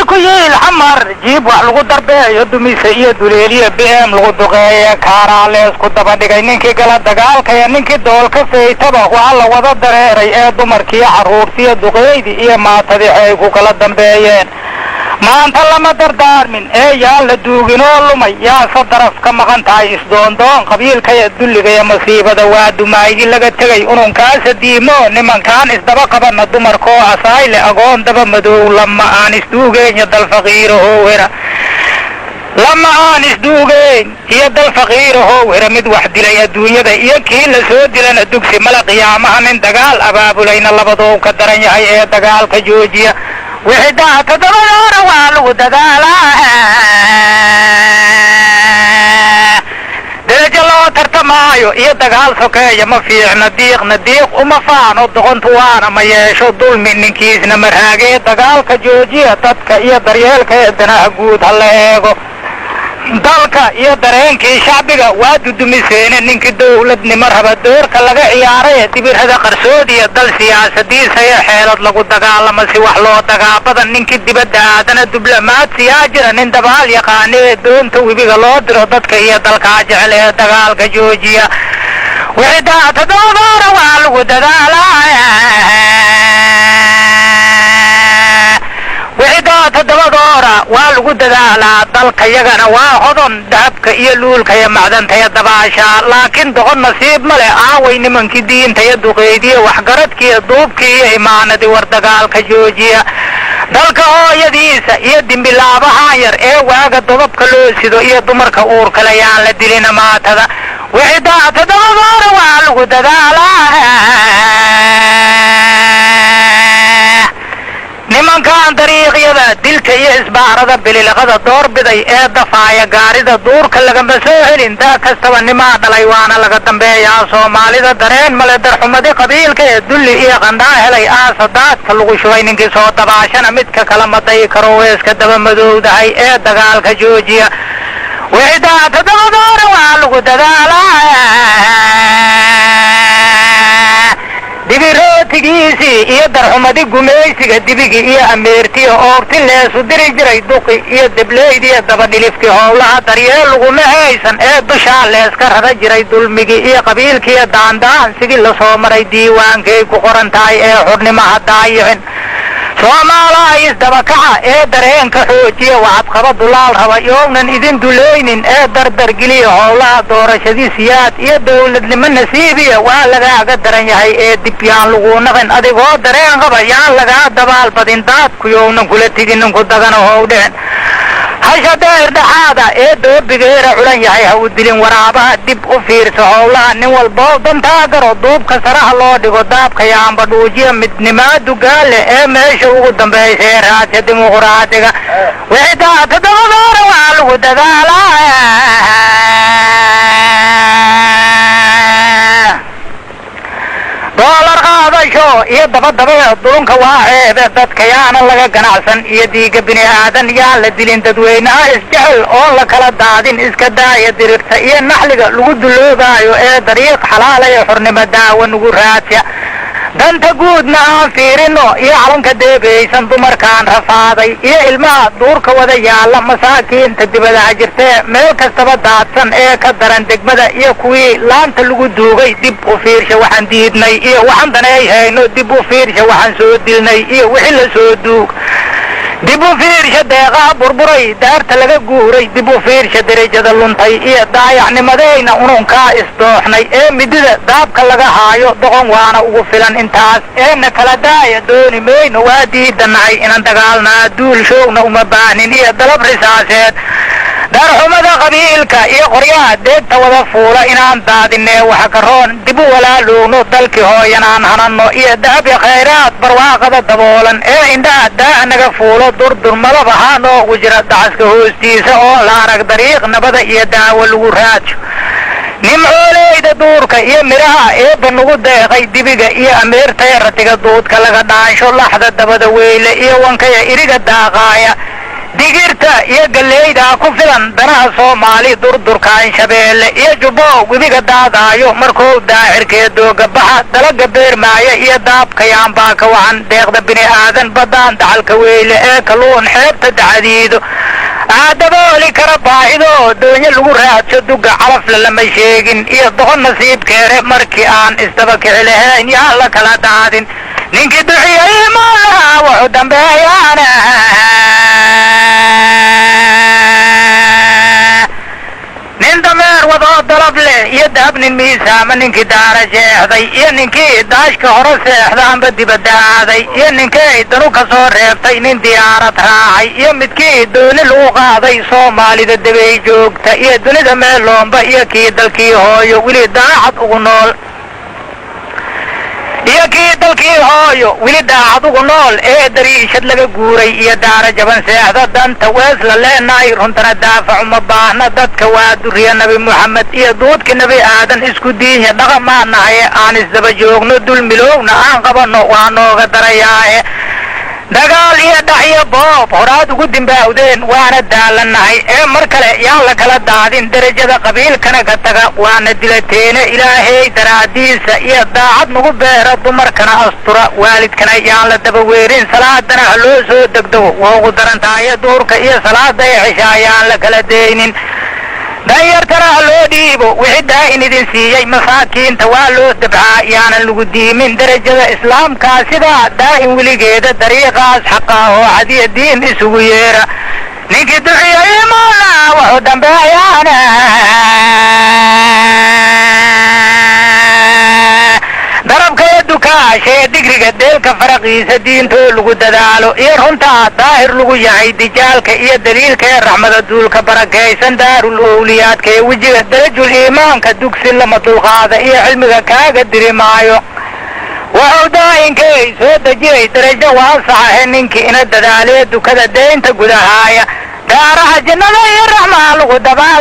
Ku yiil Xamar jiib wax lagu darbeeyo, dumise iyo duleeliyo BM lagu duqeeye, kaaraa leesku daba dhigay. Ninkii gala dagaalkaya, ninkii doolka faytaba waa la wada dareeray, ee dumarkiiyo carruurtiyo duqeydii iyo maatadii ay ku kala dambeeyeen. Maanta lama dardaarmin ee yaa la duugin oo lumay, yaase daraf ka maqan tahay isdoondoon qabiilkaya dulligaya masiibada waa dumaaygi laga tegay ununkaasa diimo. Nimankaan isdaba qabana dumarkoo asayle agoon daba madow, lama aan isduugeyn dal faqiirahoo hera, lama aan isduugeyn iyo dal faqiirahow hera. Mid wax dilay adduunyada iyo kii la soo dilana dugsi mala qiyaamaha, nin dagaal abaabulayna labadou ka daran yahay ee dagaalka joojiya. Wixii daa toddobadoora waa lagu dadaalaa, derajo loo tartamaayo iyo dagaal sokeeya ma fiicna, diiqna diiq uma faano, doqontu waana ma yeesho, dulmi ninkiisna maraagee dagaalka joojiya. Dadka iyo daryeelka ee danaha guud ha la eego, dalka iyo dareenkii shacbiga waa dudumiseene. Ninkii dowladnimo raba doorka laga ciyaaray, dibirada qarsoodiya dal siyaasadiisa ee xeelad lagu dagaalamo si wax loo dagaabada. Ninkii dibadda aadana diblomaadsiyaa jira, nin dabaal yaqaane ee doonta webiga loo diro, dadka iyo dalkaa jecel ee dagaalka joojiya. Wixii daa toddobadoora waa lagu dadaalaa, wixii daa toddobadoora waa lagu dadaalaa. Dalka yagana waa hodon dahabka iyo luulka iyo macdantaya dabaasha, laakiin doqon nasiib ma leh. Aaway nimankii diintaya duqeydiya, waxgaradkiiyo duubkii iyo imaanadii? War dagaalka joojiya. Dalka hooyadiisa iyo dimbilaabahan yar ee waaga dobabka loo sido iyo dumarka uurkale yaan la dilina maatada. Wixii daa toddobadoora waa lagu dadaalaa. Nimankan dariiqyada dilka iyo isbaarada bililiqada doorbiday ee dafaaya gaarida duurka lagama soo helin, daa kastaba nimaa dhalay waana laga dambeeyaa. Soomaalida dareen male, darxumadi qabiilka ee dulli iyo qandhaa helay aasa daadka lagu shubay. Ninkii soo dabaashana midka kala madayi karo weeska daba madowdahay ee dagaalka joojiya. Wixii daa toddobadoora waa lagu dadaalaa. Dibirootigiisii iyo darxumadi gumaysiga, dibigii iyo ameertiya oorti leesu diri jiray, duqi iyo debleydiya dabadhilifkii howlaha daryeel laguma haysan ee dushaa leeska rara jiray. Dulmigii iyo qabiilkiiyo daandaansigii lasoo maray diiwaankay ku qoran tahay ee xurnimo ha daayicin. Soomaalaha isdabakaca ee dareenka xoojiya, wacadqaba dulaal raba yoownan idin dulaynin ee dardargeliya howlaha doorashadii siyaad iyo dowladnimo nasiibiya. Waa lagaaga daran yahay ee dib yaan lagu naqin, adigoo dareen qaba yaan lagaa dabaalbadin, daadku yownan kula tegin ninku dagana how dhicin. Hasha deer dhexaada ee doobigeera culan yahay ha u dilin waraabaha. Dib u fiirso howlaha, nin walboo dantaa garo, duubka saraha loo dhigo, daabka yaanba dhuujiya midnimaa dugaale ee meesha ugu dambaysa ee raadka dimuquraadiga. Wixii daa toddobadoora waa lagu dadaalaa. Doolar qaadasho iyo dabadabee dulunka waa ceebe, dadka yaana laga ganacsan iyo diiga bini aadan yaan la dilin. Dadweynaha isjecel oon la kala daadin, iska daaya dirirta iyo naxliga lagu duloobaayo ee dariiq xalaalaya xornimo daawa nugu raadsa. Danta guudna aan fiirino iyo calanka deebaysan, dumarkaan rafaaday iyo ilmaha duurka wada yaalla, masaakiinta dibadaha jirtee meel kastaba daadsan ee ka daran degmada iyo kuwii laanta lagu duugay. Dib u fiirsha waxaan diidnay iyo waxaan daneey hayno, dib u fiirsha waxaan soo dilnay iyo wixii la soo duug, dib u fiirsha deeqaha burburay, daarta laga guuray, dib u fiirsha derajada luntay iyo daayacnimadeyna ununkaa isdooxnay ee midida daabka laga haayo. Doqon waana ugu filan intaas eena kala daaya, dooni mayno, waa diidanahay inaan dagaalnaa, duul shoogna uma baahnin iyo dalab risaaseed. Darxumada qabiilka iyo qoryaha deegta wada fuula inaan daadinee waxa karoon dib u walaalowno, dalkii hooyanaan hanano iyo dahabya khayraad barwaaqada daboolan ee indhaha daaha naga fuulo. Durdur malabahaa noogu jira dacaska hoostiisa oo la arag dariiq nabada iyo daawo lagu raajo. Nimcooleyda duurka iyo midhaha eebba nagu deeqay, dibiga iyo ameertaya ratiga duudka laga dhaansho, laxda dabada weyle iyo wankaya iriga daaqaaya, Digirta iyo galleyda ku filan danaha Soomaali, durdurka Anshabeelle iyo Jubbo webiga daadaayo markuu daacirkee dooga baxa, dalaga beermaaya iyo daabka yaanbaa ka wacan. Deeqda bini aadan badaan dacalka weyle ee kalluun xeebta dacadiido aadabooli kara baahido, doonyo lagu raadsho duga calafla lama sheegin iyo doqon nasiibkeere. Markii aan isdaba kici lahayn yaan la kala daadin, ninkii duciyey maalaha wuxuu dambeeyaana. Nin dameer wadoo dalab leh iyo dahab nin miisaama, ninkii daara jeexday iyo ninkii daashka hore seexda amba dibadda aaday iyo ninkay danu ka soo reebtay, nin diyaarad raacay iyo midkii dooni lagu qaaday, Soomaalida debay joogta iyo dunida meeloomba iyo kii dalkii hooyo weli daacad ugu nool, iyo kii dalkii hooyo weli daacad ugu nool ee dariishad laga guuray iyo daara jaban seexda. Danta weesla leenahay runtana daafac uma baahna, dadka waa duriya Nabi Moxamed iyo duudka Nebi Aadan, isku diinya dhaqamaa nahaye aan isdaba joogno, dulmilowna aan qabano waa nooga darayaaye. Dagaal iyo dhac iyo boob horaad ugu dimbaawdeen waana daalannahay ee mar kale yaan la kala daadin, derajada qabiilkana ka taga waana dilateene. Ilaahay daraadiisa iyo daacad nagu beera, dumarkana astura, waalidkana yaan la daba weerin, salaadana ha loo soo degdego waa ugu daran tahaye, duurka iyo salaada ee cishaa yaan la kala deynin. Danyartana ha loo dhiibo wixii daa'in idin siiyey, masaakiinta waa loo dabcaa yaanan lagu diimin. Derajada islaamkaa sidaa daa'in weligeeda, dariiqaas xaqa oo cadiya diin isugu yeera, ninkii duciyey maala wuxuu dambeeyaana. Darabka iyo dukaashee digriga deelka faraqiisa diintoo lagu dadaalo iyo runtaa daahir lagu yahay, dijaalka iyo daliilka ee raxmada duulka barakaysan, daarul owliyaadka ee wejiga darajul iimaanka, dugsi lama dulqaada iyo cilmiga kaaga diri maayo. Wuxuu daa'inkay soo dejiyey darajo waasaxahe, ninkii ina dadaalee dukada deynta gudahaaya, daaraha jinnada iyo raxmaa lagu dabaal.